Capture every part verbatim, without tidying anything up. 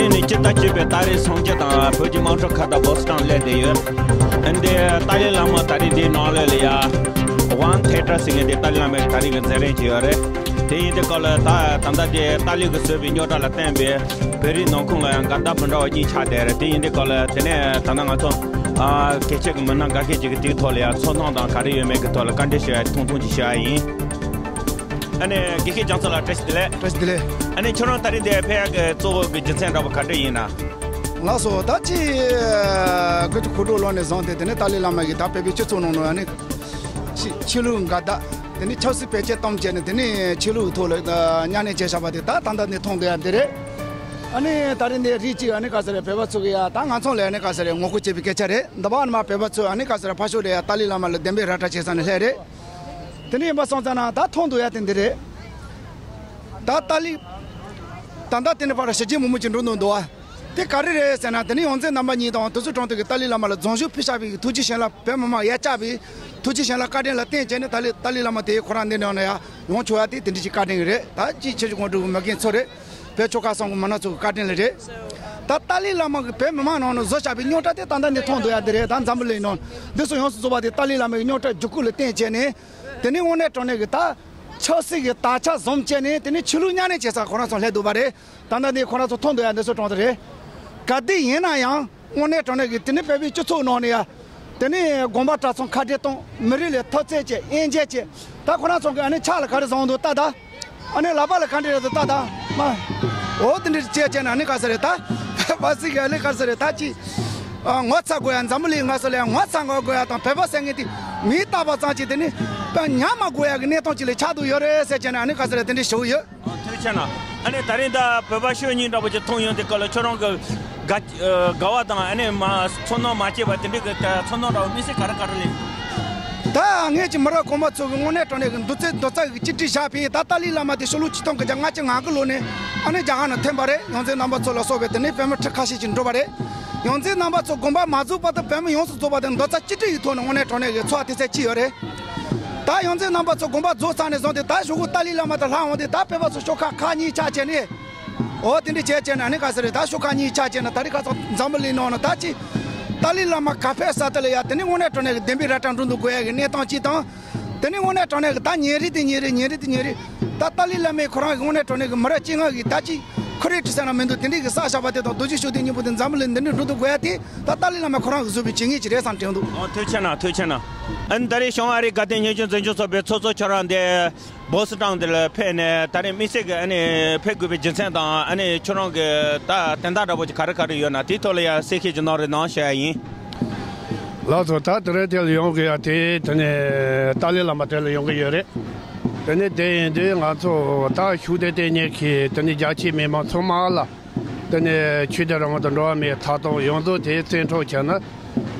དེ་ནི་སྤྱི་ཟླ་བཅུ་པའི་ཏཱ་ལའི་སངས་རྒྱས་དང་བོད་ཀྱི་དམངས་ཁྲོད་ཁ་བརྡ་བོ་སི་ཊོན་སླེབས་བསྡད་ཡོད། འདི་ཏཱ་ལའི་བླ་མ་ད་རེས་འདིའི་ནང་ལོགས་ལ་ཡ་ཝན་ཐེ་ཊར་ཟེར་མཁན་དེ་ཏཱ་ལའི་བླ་མའི་ད་རེས་ཀྱི་མཛད་རིམ་ཅིག་ཡོད་རེད། དེ་ཡིན་དུས་སྐབས་ལ་ད་ད་ལྟ་དེ་ཏཱ་ལའི་གིས་བཟོས་པའི་རྙོག་དྲ་ལ་བརྟེན་པའི་བོད་རིགས་ནང་ཁུལ་ལ་ཡང་འགལ་ཟླ་མི་འདྲ་བ་གཉིས་ཆགས་བསྡད་རེད། དེ་ཡིན་དུས་སྐབས་ལ་དེ་ནས་ད་ལྟ་ང་ཚོ་ཨ་གལ་ཆེ་གི་མི་སྣ་འགའ་ཤས་ཅིག་གིས་དེའི་ཐོག་ལ་ཡང་ཚོར་སྣང་དང་ག་རེ་ཡོད་མེད་ཀྱི་ཐོག་ལ་བཀའ་འདྲི་ཞུ་ཡ་ཐུང་ཐུང་ཅིག་ཞུ་ཡ་ཡིན། ཨ་ནི་དགེ་བཤེས་རྒྱ་མཚོ་ལགས་བཀྲ་ཤིས་བདེ་ལེགས། བཀྲ་ཤིས་བདེ་ལེགས། ཨ་ནི་ཁྱོད་རང་ད་རེས་འདིར་ཕེབས་ཡག་གི་གཙོ་བོ་གི་རྒྱུ་མཚན་འདྲ་པོ་ག་འདྲ་ཡིན་ན། ལགས་སོ། ད་ཅི་སྐུ་ཚེ་ཁོ་ཁྲོ་ལོ་ནས་བཟུང་སྟེ་དེ་ནས་ཏཱ་ལའི་བླ་མ་གིས་ད་བོད་པའི་སྤྱི་ཚོགས་ནང་ནས་ཨ་ནི་ཆོས་ཆོས་ལུགས་འགལ་ཟླ། དེ་ནས་ཆབ་སྲིད་བེད་སྤྱོད་གཏོང་བྱས་ནས་དེ་ནས་ཆོས་ལུགས་ཐོག་ལ་གཉའ་གནོན་བྱས་བཞག་པ་དེ་ད་ད་ལྟ་ནས་མཐོང་བསྡད་ཡ་འདི་རེད། ཨ་ནི་ད་རེས་འདི་རིགས་གཅིག་ཨ་ནི་ག་ཟེར་རེད། བོད་པ་ཚོ་གི་ཡ་ད་ང་ཚོ་ལ་ཨ་ནི་ག་ཟེར་རེད། ངོ་རྒོལ་བྱེད་པའི་སྐད་ཆ་རེད། འདི་པ་ཨ་ནི་མ་བོད་པ་ཚོས་ཨ་ནི་ག་ཟེར་རེད། ཕར་ཕྱོགས་ལ་ཡ་ཏཱ་ལའི་བླ་མ་ལ་བདེན་པའི་ར་སྤྲོད་བྱེད་ས་ནས་སླེབས་རེད། དེ་འདྲ་ཡིན་པ་སོང་ཙང་ན་ད་མཐོང་འདུག་ཡ་དེ་འདི་རེད། ད་ཏཱ་ལའི་ད་ལྟ་དེ་འདྲ་ཕར་ཞི་རྒྱས་མུ་མུ་ཅིག་འགྲོ་འདུག་འདུག་བ། དེ་ག་རེ་རེད་ཟེར་ན། དེ་ནི་ཡོངས་འཛིན་རྣམ་པ་གཉིས་དང་དུས་ཚོད་གྲོང་སྟེང་གི་ཏཱ་ལའི་བླ་མ་ལ་རྫོང་ཞུགས་ཕུལ་བཞག་པའི་ཐུགས་རྗེ་བྱིན་རླབས། བོད་མི་མང་ཡར་བཅར་བའི་ཐུགས་རྗེ་བྱིན་རླབས་བཀའ་དྲིན་ལ་བརྟེན་བྱས་ནས་ཏཱ་ལའི་ཏཱ་ལའི་བླ་མ་དེ་ཁོ་རང་འདི་ནང་ལ་ཡ་ཡོང་ཆོག་ཡ་དེ་དེ་འདྲ་ཞིག་བཀའ་དྲིན་གྱི་རེད། ད་ཅིའི་ཕྱིར་ཁོང་ཕྲུག་མ་རྒན་ཚོ་རེད། བོད་ཆོལ་ཁ་གསུམ་གྱི་མི་སྣ་ཚོ་གི་བཀའ་དྲིན་ལ་རེད། ད་ཏཱ་ལའི་བླ་མ་གིས་བོད་མི་མང་ནང་ནས་བཟོ་བཞག་པའི་རྙོག་དྲ་དེ་ད་ལྟ་ནས་མཐོང་འདུག་ཡ་འདི་རེད། ད་འཛམ་བུ་གླིང་ནང་འདི་ཚོ་ཡོངས་སུ་རྫོགས་པ་དེ་ཏཱ་ལའི་བླ་མ་གི་རྙོག་དྲ་རྒྱུད་སྐུད་ལ་བརྟེན་བྱས་ནས། དེ་ནས་དངོས་གནས་དྲང་གནས་ཀྱི་ད་ཆབ་སྲིད་ཀྱི་དར་ཆ་བཟུང་བྱས་ནས་དེ་ནས་ཆོས་ལུགས་གཉའ་གནོན་བྱེད་ས་ཁོ་རང་ཚོ་སླེབས་འདུག་པ་རེད། ད་ལྟ་ནས་ཁོ་རང་ཚོ་མཐོང་འདུག་ཡ་འདི་ཚོ་གྲོང་དུ་རེད། ག་དེ་ཡིན་ན་ཡང་དངོས་གནས་དྲང་གནས་ཀྱི་དེ་ནས་བོད་པའི་སྤྱི་ཚོགས་ནང་ནས་ཡ། དེ་ནས་དགོན་པ་གྲྭ་ཚང་ཁ་བྲལ་གཏོང་། མི་རིགས་ལ་འཐབ་རྩོད་བྱེད། དབྱེ་འབྱེད་བྱེད། ད་ཁོ་རང་ཚོ་གི་ཨ་ནི་ཕྱག་ལ་ག་རེ་བཟུང་འདུག་ལྟ་ད། ཨ་ནི་ལག་པ་ལ་ག་འདྲ་རེད་འདུག་ལྟ་ད། མ། འོ་དེ་འདྲ་བྱས་བྱས་ན་ཨ་ནི་ག་ས་རེད་ད། བ་སི་གི་ཨ་ནི་ག་ས་རེད་ད་ཅི། ཨ་ངོ་ཚ་དགོས་ཡ། འཛམ་བུ་གླིང་ང་ས་ལ་ཡ་ངོ་ཚ་དགོས་དགོས་ཡ་དང་། བོད་པ་ཟེར་མཁན་དེ་མིང་བཏགས་པ་ཙམ་གྱིས་དེ་ནི་ད་ཉམས་མ་དགོས་ཡ་གི་གནས་སྟངས་ཅིག་ལ་ཆགས་འདུག་ཡོད་རེད་ཟེར་བྱས་ན་ཨ་ནི་ག་ས་རེད། དེ་འདྲ་ཞུ་གི་ཡོད། ཨ་ཐུགས་རྗེ་ཆེ་གནང་། ཨ་ནི་ད་རིང་ད་བོད་པ་ཤོག་གཉིས་འདྲ་པོ་ཅིག་མཐོང་ཡོང་དུས་སྐབས་ལ་ཁྱོད་རང་གི་དགའ་ཨ་དགའ་བ་དང་ཨ་ནི་མ་ཚོར་སྣང་མ་སྐྱེས་པ་དེ་འདྲའི་གི་ད་ཚོར་སྣང་འདྲ་པོ་དམིགས་བསལ་ག་རེ་ག་རེ་སླེབས། ད་ངེད་ཀྱི་མི་རབས་གོང་མ་ཚོ་གི་དངོས་གནས་དྲང་གནས་ཀྱི་འདུ་འཛི་འདུ་འཛི་གི་གཅིག་སྒྲིལ་བཞག་པས། ད་ཏཱ་ལའི་བླ་མ་དེ་ཕྱི་ལོ་ཆིག་སྟོང་དགུ་བརྒྱ་ལྔ་བཅུ་ང་དགུ་ལོ་ནས་ཨ་ནི་རྒྱ་གར་ནང་ཐོན་པ་རེད། ཡོངས་འཛིན་རྣམ་པ་ཚོ་ལ་སོགས་པའི་དེ་ནས་བོད་མི་ཁྲི་ཁ་ཤས་ཅིག་འགྲོ་བ་རེད། ཡོངས་འཛིན་རྣམ་པ་ཚོ་དགོངས་པ་མ་རྫོགས་བར་དུ་བོད་མི་ཡོངས་སུ་རྫོགས་པ་དེ་འདུ་འཛི་གཅིག་སྒྲིལ་གྱི་ཐོག་ནས་དངོས་གནས་དྲང་གནས་ཀྱི་འཚོ་བ་དེ་ཚད་ཅིག་ཡོད་རེད། ད་ཡོངས་འཛིན་རྣམ་པ་ཚོ་དགོངས་པ་རྫོགས་ཚར་ནས་བཟུང་སྟེ་ད་གཞུག་གུ་ཏཱ་ལའི་བླ་མ་དང་ལྷན་འོང་སྟེ་ད་བོད་པ་ཚོ་ཤོག་ཁག་ཁག་གཉིས་ཆགས་བྱས་ནས། འོ་དེ་འདྲ་བྱས་བྱས་ན་ཨ་ནི་ག་ས་རེད། ད་ཤོག་ཁག་གཉིས་ཆགས་བྱས་ན་ད་རེས་ཁ་སང་འཛམ་བུ་གླིང་ནང་ན་ད་ཅི་ཏཱ་ལའི་བླ་མ་ག་ཕེབས་ས་དེ་ལ་ཡ་དེ་ནི་དངོས་གནས་དྲང་གནས་ཀྱི་བདེན་པའི་ར་སྤྲོད་འགྲོ་འདུག་དགོས་ཡ་གི་གནས་སྟངས་ཅིག་དང་། དེ་ནི་དངོས་གནས་དྲང་གནས་ཀྱི་ད་ཉིན་རེ་དེ་ཉིན་རེ་ཉིན་རེ་དེ་ཉིན་རེ་ད་ཏཱ་ལའི་བླ་མས་ཁོ་རང་གི་དངོས་གནས་དྲང་གནས་ཀྱི་མི་རབས་བཅོ་ལྔ་གི་ད་ཅི་ཁོ་རེ་ཁྲི་ས་ན་མི་འདུག་དེ་འདྲའི་གི་བསགས་བཞག་པ་དེ་དང་རྡོ་རྗེ་ཤུགས་ལྡན་སྙིང་པོ་དེ་འཛམ་བུ་གླིང་འདི་འདྲའི་འགྲོ་འདུག་དགོས་ཡ་དེ་ད་ཏཱ་ལའི་བླ་མ་ཁོ་རང་གིས་བཟོས་པའི་བྱས་ཉེས་ཅིག་རེད་བསམ་དྲན་འདུག་ཨོ་ཐུགས་རྗེ་ཆེ་གནང་། ཐུགས་རྗེ་ཆེ་གནང་། ཨ་ནི་ད་རེས་བྱུང་བ་རེད། དགའ་ལྡན་ཉིན་བྱུང་འཛིན་སྐྱོང་ཚོགས་པའི་ཚོགས་གཙོ་ཁྱོད་རང་འདི་བོ་སི་ཊོན་འདི་ལ་ཕེབས་ནས་ད་རེས་དམིགས་བསལ་གྱི་ཨ་ནི་ཕེབས་དགོས་པའི་རྒྱུ་མཚན་དང་ཨ་ནི་ཁྱོད་རང་གི་ད་དོན་དག་འདྲ་པོ་ཅིག་ག་རེ་ག་རེ་ཡོད་ན་དེའི་ཐོག་ལ་ཡང་གསལ་བཤད་ཅིག་གནང་རོགས་གནང་ཞུ་ཡ་ཡིན། ལགས་སོ། ད་དེ་རིང་དེ་ལ་ཡོང་དགོས་ཡ་དེ་དེ་ནས་ཏཱ་ལའི་བླ་མ་དེ་ལ་ཡོང་གི་ཡོད་རེད། དེ་ནས་དེ་ཡིན་དུས་ང་ཚོ་ད་ཤུགས་ལྡན་ལྟེ་གནས་ཀྱི་དེ་ནས་རྒྱ་ཆེའི་མི་མང་ཚང་མ་ལ། དེ་ནས་ཆོས་དད་རང་དབང་དང་འགྲོ་བ་མིའི་ཐོབ་ཐང་ཡོངས་རྫོགས་དེ་བཙན་འཕྲོག་བྱས་ན།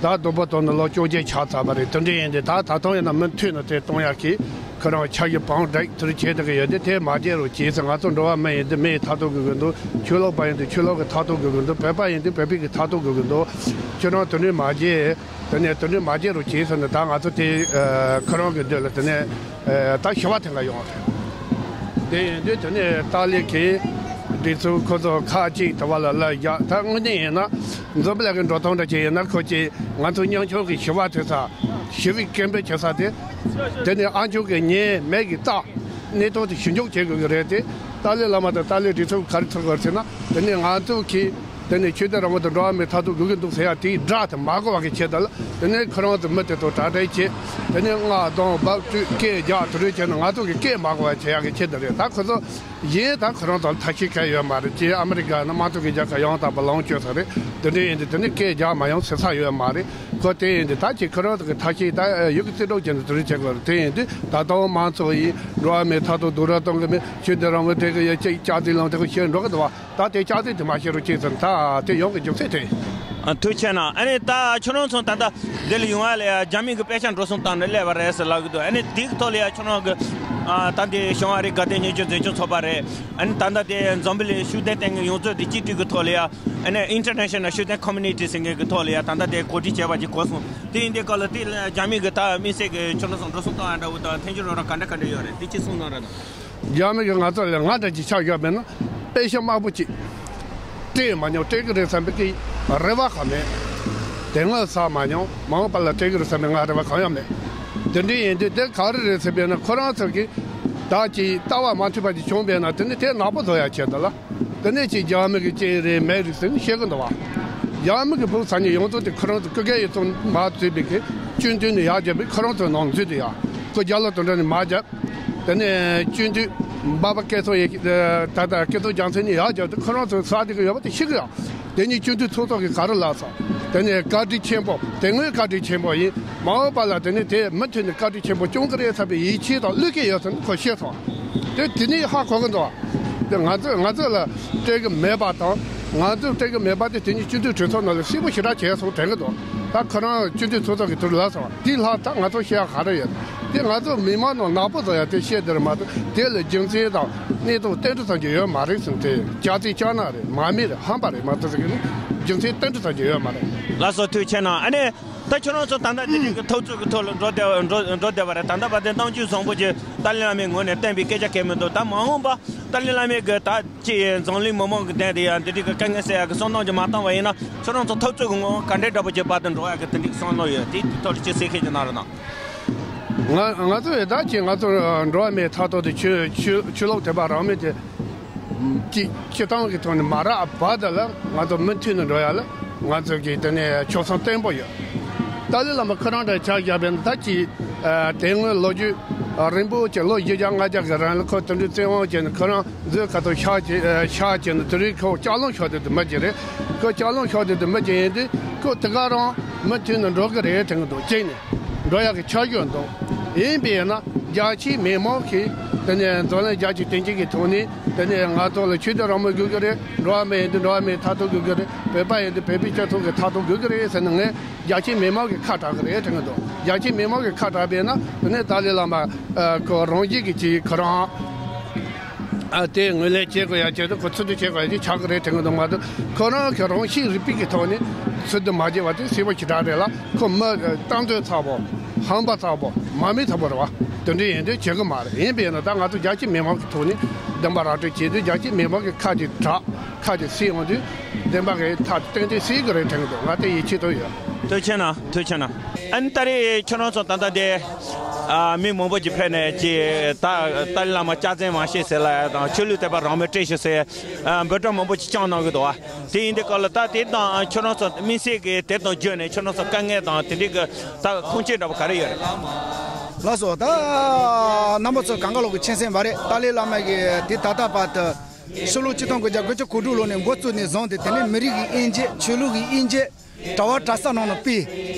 ད་བདུན་པོ་དོན་ནི་ལོ་བཅོ་བརྒྱད་ཆགས་ཚར་བ་རེད། དེ་འདྲ་ཡིན་དུས་ད་ད་དུང་ཡིན་ན་མུ་མཐུད་ནས་དེ་གཏོང་ཡག་གི་ཁོ་རང་འཆར་གཞི་བང་སྒྲིག་དེ་འདྲ་བྱས་བསྡད་ཀྱི་ཡོད་དེ། དེ་མ་བརྗེད་རོགས་གྱིས་ཟེར། ང་ཚོ་འགྲོ་བ་མི་ཡིན་དུས་མིའི་ཐོབ་ཐང་དགོས་ཀྱི་འདུག་ཆོས་ལུགས་པ་ཡིན་དུས་ཆོས་ལུགས་ཀྱི་ཐོབ་ཐང་དགོས་ཀྱི་འདུག་བོད་པ་ཡིན་དུས་བོད་པའི་གི་ཐོབ་ཐང་དགོས་ཀྱི་འདུག་ཁྱོད་རང་དེ་འདྲ་མ་བརྗེད། དེ་ནས་དེ་འདྲ་མ་བརྗེད་རོགས་གྱིས་ཟེར་ནས་ད་ང་ཚོ་དེ་ཁོ་རང་གི་འདོད་ལ་དེ་ནས་ད་ཞི་བ་ཐེངས་ཁ་ཡོང་བ་རེད། དེ་ཡིན་དུས་དེ་ནས་ཏཱ་ལའི་གི་སྒྲིག་འཛུགས་ཁོ་ཚོ་ཁག་ཅིག་དེ་བ་ལ་ལ་རྒྱག་ད་དངོས་གནས་ཡིན་ན་འཛམ་བུ་གླིང་གི་འགྲོ་སྟངས་འདྲ་ཅིག་ཡིན་ན་ཁོ་ཅིག་ང་ཚོ་ཉམ་ཆུང་གི་ཞི་བ་ཐེབས་ས་ཞི་བའི་སྐད་འབོད་བྱེད་ས་དེ། དེ་ནས་ཨ་མཆོག་གི་ཉེས་མེད་ཀྱི་རྟགས་གནས་སྟངས་དེ་ཞིབ་འཇུག་བྱེད་དགོས་ཀྱི་རེད་དེ། ཏཱ་ལའི་བླ་མ་དང་ཏཱ་ལའི་སྒྲིག་འཛུགས་ག་རེ་ཐུག་དགོས་ཟེར་ན། དེ་ནས་ང་ཚོ་གི་དེ་ནས་ཆོས་དད་རང་དབང་དང་འགྲོ་བ་མིའི་ཐོབ་ཐང་དགོས་ཀྱི་འདུག་ཟེར་ཡ་དེའི་སྒྲ་དེ་མ་གོ་བ་གི་ཆེད་དུ་ལ། དེ་ནས་ཁོ་རང་ཚོ་མི་དེ་ཚོ་དྲ་སྦྲེལ་བྱེད། དེ་ནས་སྔགས་བཏང་འབབ་སྤྲུལ་སྐད་རྒྱག་དེ་འདྲ་བྱས་ན་ང་ཚོ་གི་སྐད་མ་གོ་བ་བྱེད་ཡག་གི་ཆེད་དུ་རེད། ད་ཁོ་ཚོ་གཞན་ད་ཁོ་རང་ཚོ་ལ་ཐབས་ཤེས་གང་ཡོད་མ་རེད། ཅེས་ཨ་མི་རི་ཀ་ནང་དམངས་གཙོ་གི་རྒྱལ་ཁབ་ཡང་དག་པ་ལོངས་སྤྱོད་ས་རེད། དེ་འདྲ་ཡིན་དུས་དེ་ནས་སྐད་རྒྱག་མ་ཡོང་ཟེར་ས་ཡོད་མ་རེད། ཁོ་དེ་ཡིན་དུས་ད་ཅིག་ཁོ་རང་ཚོ་གི་ཐབས་ཤེས་ད་ཡོད་གི་རྩིས་སྤྲོད་བྱས་ནས་དེ་འདྲ་བྱེད་དགོས་རེད། དེ་ཡིན་དུས་ད་དུང་མང་ཚོགས་ཡིན་འགྲོ་བ་མིའི་ཐོབ་ཐང་སྡུག་རུས་གཏོང་གི་མེད། ཆོས་དད་རང་དབང་དེ་གི་ཡོད་ཅིག་ལྕགས་རྩི་ལངས་དེ་གི་ཞེས་འགྲོ་གི་འདུག་བ། ད་དེ་ལྕགས་རྩི་དེ་མ་བཤད་རོགས་གྱིས་ཟེར། ད་དེ་ཡོང་གི་རྒྱུ་མཚན་དེ། ཨ་ཐུགས་རྗེ་ཆེ་གནང་། ཨ་ནི་ད་ཁྱོད་རང་ཚོ་ད་ལྟ་འདི་ལ་ཡོང་བ་ལ་ཡ་རྒྱ་མི་གི་དཔེ་ཆ་འགྲོ་སོང་བཏང་ནས་སླེབས་པ་རེད་ཟེར་ལབ་གི་འདུག་ཨ་ནི་དེའི་ཐོག་ལ་ཡ་ཁྱོད་རང་གི་ཨ་ད་འདི་བྱུང་བ་རེད། དགའ་ལྡན་ཉིན་བྱུང་འཛིན་སྐྱོང་ཚོགས་པ་རེད། ཨ་ནི་ད་ལྟ་དེ་འཛམ་བུ་གླིང་ཤུགས་ལྡན་ལྟེ་གནས་ཡོངས་རྫོགས་དེ་གཅིག་སྒྲིལ་གི་ཐོག་ལ་ཡ་ཨ་ནི་ཨིན་ཊར་ནེ་ཤ་ནལ་ཤུགས་ལྡན་ཁོ་མུ་ནི་ཊི་ཟེར་མཁན་གི་ཐོག་ལ་ཡ་ད་ལྟ་དེ་གོ་སྒྲིག་བྱས་པ་ཅིག་གོ་སོང་། དེ་ཡིན་དུས་སྐབས་ལ་དེ་ལ་རྒྱ་མི་གི་ད་དམིགས་བསལ་གི་ཁྱོད་རང་ཚོ་འགྲོ་སོང་བཏང་ཡ་འདྲ་བོ་དང་ཐེངས་གཅིག་རོགས་རམ་ག་འདྲ་ག་འདྲ་ཡོད་རེད། དེ་གཅིག་གསུངས་གནང་རོགས་གནང་། རྒྱ་མི་གིས་ང་ཚོ་ལ་ང་འདྲ་ཅིག་ཆགས་ཡོད་མེད་ན། དཔེ་ཤ་དམར་པོ་གཅིག་སྤྲད་མ་མྱོང་། སྤྲད་ཀྱི་རེད་བསམ་པའི་གི་རེ་བ་གང་མེད། དེ་སྔ་བསགས་མ་མྱོང་། མ་འོངས་པ་ལ་སྤྲད་ཀྱི་རེད་བསམ་པའི་ང་རེ་བ་གང་ཡང་མེད། དེ་འདྲ་ཡིན་དུས་དེ་ག་རེ་རེད་ཟེར་བས་ན། ཁོ་རང་ཚོ་གིས་བདག་གི་ལྟ་བ་མ་མཐུན་པ་ཅིག་བྱུང་བས་ན། དེ་ནི་དེ་ནག་པོ་བཟོ་ཡ་བྱས་འདུག་ལ། དེ་ནས་ཅིག་རྒྱ་མི་གི་ཅི་རེད་མེད་རེད་ཟེར་ནས་བཤད་གི་འདུག་བ། རྒྱ་མི་གི་ཕོ་ས་ནས་ཡོངས་རྫོགས་དེ་ཁོ་རང་ཚོ་སྐུ་སྒེར་ཡོད་ཚོ་མ་བཙུགས་པའི་གི་སྤྱི་འཐུས་ནས་ཡར་བརྒྱབ་པའི་ཁོ་རང་ཚོའི་ནང་འཛུལ་དུ་ཡ། ཁོ་རྒྱ་ལོ་དོན་གྲ་ནས་མ་བརྒྱབ། དེ་ནས་སྤྱི་འཐུས་འབའ་པ་སྐལ་བཟང་ཡེ། ད་ལྟ་སྐལ་བཟང་རྒྱལ་མཚན་ནས་ཡར་བརྒྱབ་དུས་ཁོ་རང་ཚོ་ས་དེ་གི་ཡོད་པ་དེ་ཤི་གི་ཡ། དེ་ནས་སྤྱི་འཐུས་ཚོགས་གཙོ་གིས་ག་རེ་ལབ་སོང་། དེ་ནས་བཀའ་དྲིན་ཆེན་པོ། དེ་སྔོན་བཀའ་དྲིན་ཆེན་པོ་ཡིན། མ་འོངས་པ་ལ་དེ་ནས་དེ་མུ་མཐུད་ནས་བཀའ་དྲིན་ཆེན་པོ་སྐྱོང་གི་རེད་བསམ་པའི་ཡིད་ཆེས་དང་བློས་འཁེལ་ཡོད་ཚུལ་ཁོ་བཤད་སོང་། དེ་དེ་ནས་ཧ་གོ་གི་འདུག་དེ་ང་ཚོས་ང་ཚོ་ལ་སྤྲད་གི་མེད་པ་དང་། ང་ཚོས་སྤྲད་གི་མེད་པ་དེ་དེ་ནས་སྤྱི་འཐུས་གྲོས་ཚོགས་ནང་ལ་གསལ་པོ་ཞེ་དྲག་བྱས་སོང་དྲན་གི་འདུག་ད་ཁོ་རང་སྤྱི་འཐུས་ཚོགས་གཙོ་གིས་དེར་ལབ་སོང་། དེ་ལྷག་ད་ང་ཚོ་བཤད་ཡ་ག་རེ་ཡོད། དེ་ང་ཚོ་མི་མང་ནང་ནག་པོ་བཟོ་ཡ་དེ་བཤད་དེ་རེད་མ་གཏོགས། དེ་ལ་རྒྱུ་མཚན་དང་གནད་དོན་ཏན་ཏིག་ཙམ་གྱི་ཡོད་མ་རེད་ཟེར། དེ་སྐྱག་རྫུན་སྐྱག་ནག་རེད། མ་རྨོས་རེད། ཧམ་པ་རེད་མ་གཏོགས་ཟེར་གི་ནི་རྒྱུ་མཚན་ཏན་ཏིག་ཙམ་གྱི་ཡོད་མ་རེད། ལགས་སོ། ཐུགས་རྗེ་གནང་། ཨ་ནི་ད་ཁྱོད་རང་ཚོ་ད་ལྟ་འདི་རིགས་ཀྱི་འཐབ་རྩོད་ཀྱི་ཐོག་ལ་འགྲོ་བསྡད་འགྲོ་འགྲོ་བསྡད་པ་རེད། ད་ལྟ་བར་དུ་གདེང་ཚོད་བཟང་པོ་ཅིག་ཏཱ་ལའི་བླ་མའི་ངོས་ནས་བསྟན་པའི་སྐད་ཆ་གང་ཡང་མི་འདུག་ད་མ་འོངས་པ་ཏཱ་ལའི་བླ་མའི་གི་ད་ཅི་འཛམ་གླིང་མི་མང་གི་སྟེང་དུ་ཡང་འདི་འདྲའི་གི་དཀའ་ངལ་སེལ་ཡག་གི་བསམ་བློ་ཅིག་མ་བཏང་བ་ཡིན་ན། ཁྱོད་རང་ཚོ་འཐབ་རྩོད་ཀྱི་ངོ་བོ་ག་འདྲའི་འདྲ་པོ་ཅིག་བར་དུ་འགྲོ་ཡག་གི་དེ་འདྲའི་བསམ་བློ་ཡོད། དེ་དེ་ཐོག་ལ་ཅིག་གསལ་བཤད་ཅིག་གནང་རོགས་གནང་། ང་ང་ཚོ་ཡི་ད་ཅིག་ང་ཚོ་འགྲོ་བ་མིའི་ཐོབ་ཐང་དེ་ཆོས་ཆོས་ཆོས་ལུགས་དད་པ་རང་མོས་དེ་ཅིག་སྤྱི་བཏང་གི་ཐོག་ནས་མ་རག་བར་དུ་ལ་ང་ཚོ་མུ་མཐུད་ནས་འགྲོ་ཡག་ལ་ང་ཚོ་གི་དེ་ནས་ཕྱོགས་མཚམས་བརྟན་པོ་ཡོད། ཏཱ་ལའི་བླ་མ་ཁོ་རང་འདྲ་ཆ་བཞག་པས་ན། ད་ཅིག་དེ་སྔོན་ལོ་རྒྱུས་རིང་པོ་ཅིག་ལོ་བཞི་བརྒྱ་ལྔ་བརྒྱ་གི་རིང་ལ་ཁོ་དེ་འདྲའི་བཙན་དབང་བྱས་ནས་ཁོ་རང་མཛོད་ཁ་ཐོག་ཤག་ཅིག་ཤག་བྱས་ནས། དེ་རིང་ཁོ་ལྕགས་ལམ་ཤོར་དེ་དུ་མི་ཅིག་རེད། ཁོ་ལྕགས་ལམ་ཤོར་དེ་དུ་མི་ཅིག་ཡིན་དུས་ཁོ་དེ་ག་རང་མུ་མཐུད་ནས་འགྲོ་གི་རེད་དྲན་གི་འདུག་གཅིག་ནས་འགྲོ་ཡག་གི་ཆ་རྒྱུས་འདུག་ཡིན་པས་ན་རྒྱ་ཆེའི་མི་མང་གིས་དེ་ནས་འཛམ་གླིང་རྒྱལ་སྤྱི་དོན་གཅིག་གི་ཐོག་ནས་དེ་ནས་ང་ཚོ་ལ་ཆོས་དད་རང་མོས་དགོས་ཀྱི་རེད། འགྲོ་བ་མི་ཡིན་དུས་འགྲོ་བ་མིའི་ཐོབ་ཐང་དགོས་ཀྱི་རེད། བོད་པ་ཡིན་དུས་བོད་པའི་སྤྱི་ཚོགས་ཀྱི་ཐོབ་ཐང་དགོས་ཀྱི་རེད་ཟེར་ནས་ངས་རྒྱ་ཆེའི་མི་མང་གིས་ཁ་གྲག་གི་རེད་དྲན་གི་འདུག་རྒྱ་ཆེའི་མི་མང་གིས་ཁ་གྲག་པས་ན་དེ་ནས་ཏཱ་ལའི་བླ་མ་ཁོ་རང་བཞིན་གྱིས་ཅིག་ཁོ་རང་ཨ་དེ་ངོས་ལེན་བྱེད་དགོས་ཡ་བྱེད་དུ་ཁོ་ཚུལ་དུ་བྱེད་དགོས་ཡ་ཅིག་ཆགས་ཀྱི་རེད་དྲན་གི་འདུག་མ་གཏོགས་ཁོ་རང་གི་རང་གཤིས་རིག་པའི་གི་ཐོག་ནས་ཚུལ་དུ་མ་བྱས་པ་དེ་གསལ་པོ་ཞེ་དྲག་རེད་ལ། ཁོ་མི་གཏམ་དོན་ཚ་པོ། ཧམ་པ་ཚ་པོ། མ་མི་ཚ་པོ་རེད་བ། དེ་འདྲ་ཡིན་དུས་བྱེད་གི་མ་རེད། ཡིན་པས་ན་ད་ང་ཚོ་རྒྱ་ཆེ་མི་མང་གི་ཐོག་ནས་འདེམས་པ་ར་སྤྲོད་བྱེད་དུས་རྒྱ་ཆེ་མི་མང་གི་ཁ་ཅིག་གྲགས། ཁ་ཅིག་གསལ་ཡོང་དུས་འདེམས་པ་གི་ཐག་ཏན་ཏན་གསལ་གི་རེད་དྲན་གི་འདུག་ང་དེ་ཡིད་ཆེས་ཐུབ་ཡོད། ཐུགས་རྗེ་གནང་། ཐུགས་རྗེ་གནང་། ཨ་ནི་ད་རེས་ཁྱོད་རང་ཚོ་ད་ལྟ་དེ་ཨ་མི་མང་པོ་ཅིག་ཕེབས་ནས་ཅིག་ད་ཏཱ་ལའི་བླ་མ་སྐྱག་རྫུན་མ་བཤད་ཟེར་ལབ་ཡ་དང་། ཆོས་ལུགས་དད་པ་རང་མོས་སྤྲད་ཤིག་ཟེར་ཨ་འབོད་སྒྲ་མང་པོ་ཅིག་བསྐྱངས་གནང་གི་འདུག་བ། དེ་ཡིན་དུས་སྐབས་ལ་ད་དེ་དང་ཁྱོད་རང་ཚོ་དམིགས་བསལ་གྱི་དེ་དང་བརྒྱུད་ནས་ཁྱོད་རང་ཚོ་དཀའ་ངལ་དང་དེ་འདྲའི་གི་ད་ཁུངས་སྐྱེལ་འདྲ་པོ་ག་རེ་ཡོད་རེད། ལགས་སོ། ད་རྣམ་པ་ཚོ་གང་ག་ལོག་གི་མཁྱེན་གསལ་བ་རེད། ཏཱ་ལའི་བླ་མ་གིས་དེ་ད་ལྟ་བར་དུ་ཕྱི་ལོ་ཆིག་སྟོང་དགུ་བརྒྱ་དགུ་བཅུ་གོ་དྲུག་ལོ་ནས་འགོ་བཙུགས་ནས་བཟུང་སྟེ། དེ་ནས་མི་རིགས་ཀྱི་དབྱེ་འབྱེད། ཆོས་ལུགས་ཀྱི་དབྱེ་འབྱེད། གྲྭ་བ་གྲྭ་ས་ནང་ནས་སྤེལ།